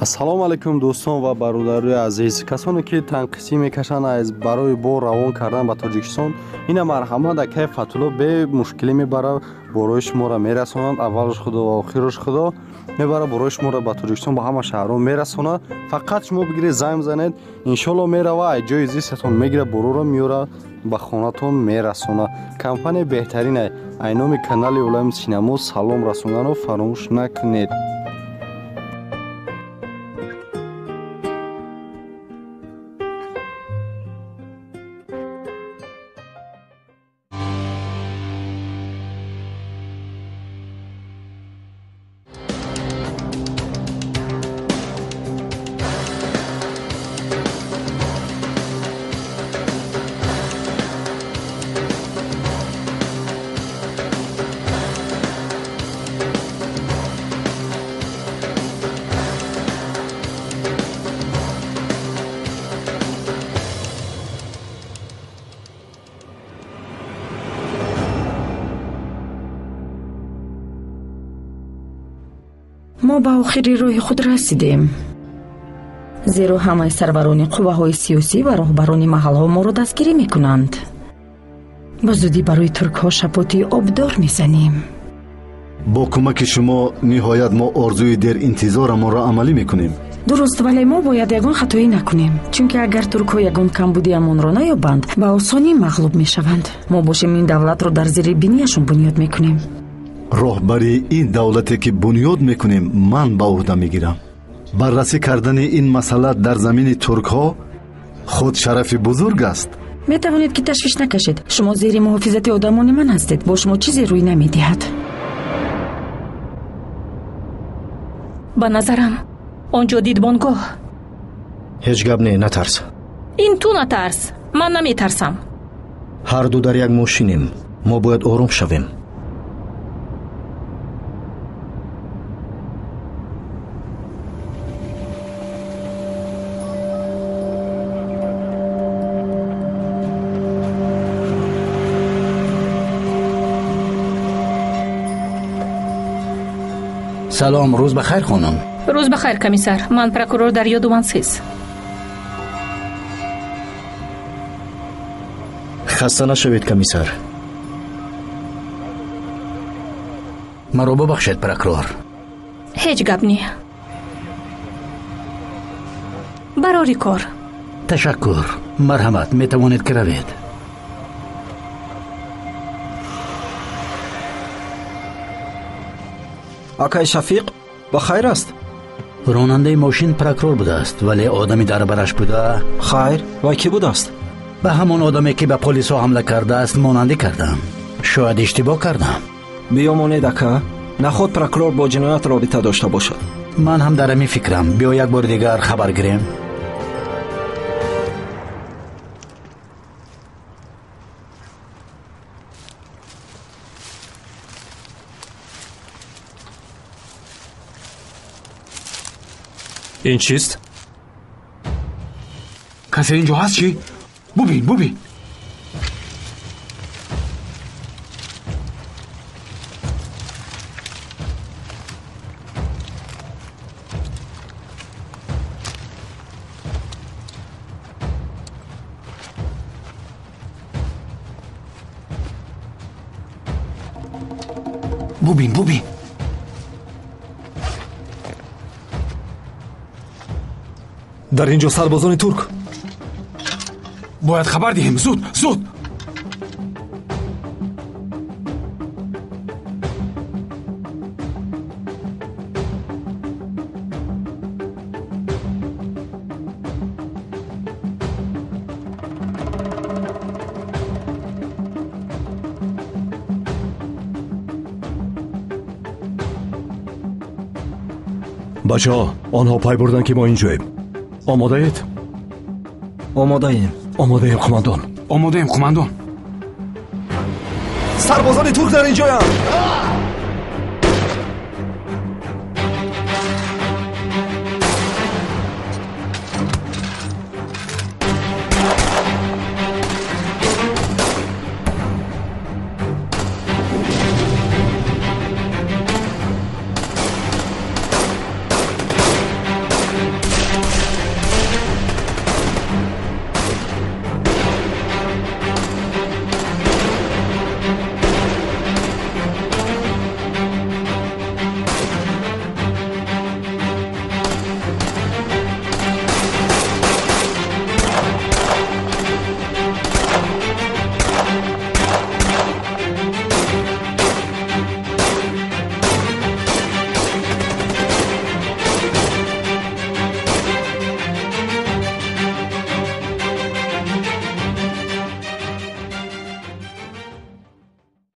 Ассалому алайкум дӯстон ва бародарони азиз. Касоне ки танқисӣ мекашанд аз барои бор равон кардан ба Тоҷикистон, ина марҳамат акай Фатулло бе мушкилӣ мебара, борои шуморо мерасонанд. Аввалш худо ва охираш худо мебара, борои шуморо ба Тоҷикистон, ба ҳама шаҳрҳо мерасонад. Фақат шумо бигиред, занг занед, иншолло мерава, аз ҷои зистатон мегира, бороро меёра, ба хонатон мерасонад. Компания беҳтарин ай номи канали Олами Синамо салом расонданро фаромӯш накунед. Мо ба охири роҳи худ расидем, зеро ҳамаи сарварони қувваҳои сиёсӣ ва роҳбарони маҳалҳо моро дастгирӣ мекунанд. Ба зудӣ барои туркҳо шапоти обдор мезанем. Бо кӯмаки шумо ниҳоят мо орзуи деринтизорамонро амалӣ мекунем. Дуруст, вале мо бояд ягон хатоӣ накунем, чунки агар туркҳо ягон камбудиамонро наёбанд, ба осонӣ мағлуб мешаванд. Мо бошем ин давлатро дар зери бинияшон бунёд мекунем. Роҳбарии ин давлате ки бунёд мекунем, ман ба ӯҳда мегирам. Баррасӣ кардани ин масъала дар замини туркҳо худ шарафи бузург аст. Метавонед ки ташвиш накашед. Шумо зери муҳофизати одамони ман ҳастед. Бо шумо чизе рӯй намедиҳад. Ба назарам он ҷо дидбонгоҳ. Ҳеҷ гап не, натарс. Ин ту натарс, ман наметарсам. Ҳар ду дар як мошинем. Мо бояд ором шавем. Салом, рӯз ба хайр, хонум. Рӯз ба хайр, комиссар. Ман прокурор Дарё Думансиз. Хаста нашавед, комиссар. Маро бубахшед, прокурор. Ҳеҷ гап не. Барори кор. Ташаккур. Марҳамат, метавонед ки равед. Акай Шафиқ, ба хайр аст? Ронандаи мошин прокурор будааст, вале одами дар бараш буда. Хайр, вай кӣ будааст? Ба ҳамон одаме ки ба полисҳо ҳамла кардааст монандӣ кардам. Шояд иштибоҳ кардам. Биёмонед, ака, наход прокурор бо ҷиноят робита дошта бошад. Ман ҳам дар ҳамин фикрам. Биё як бори дигар хабар гирем. Ин чист? Касе инҷо ҳаст чӣ? Бубин, бубин. Бубин, бубин. Дар ин ҷо сарбозони турк. Бояд хабар диҳем. Зуд, зуд. Бачаҳо, онҳо пай бурданд ки мо инҷоем. Омодаед? Омодаем. Омодаем, қумандон. Омодаем, қумандон. Сарбозони турк дар инҷоянд.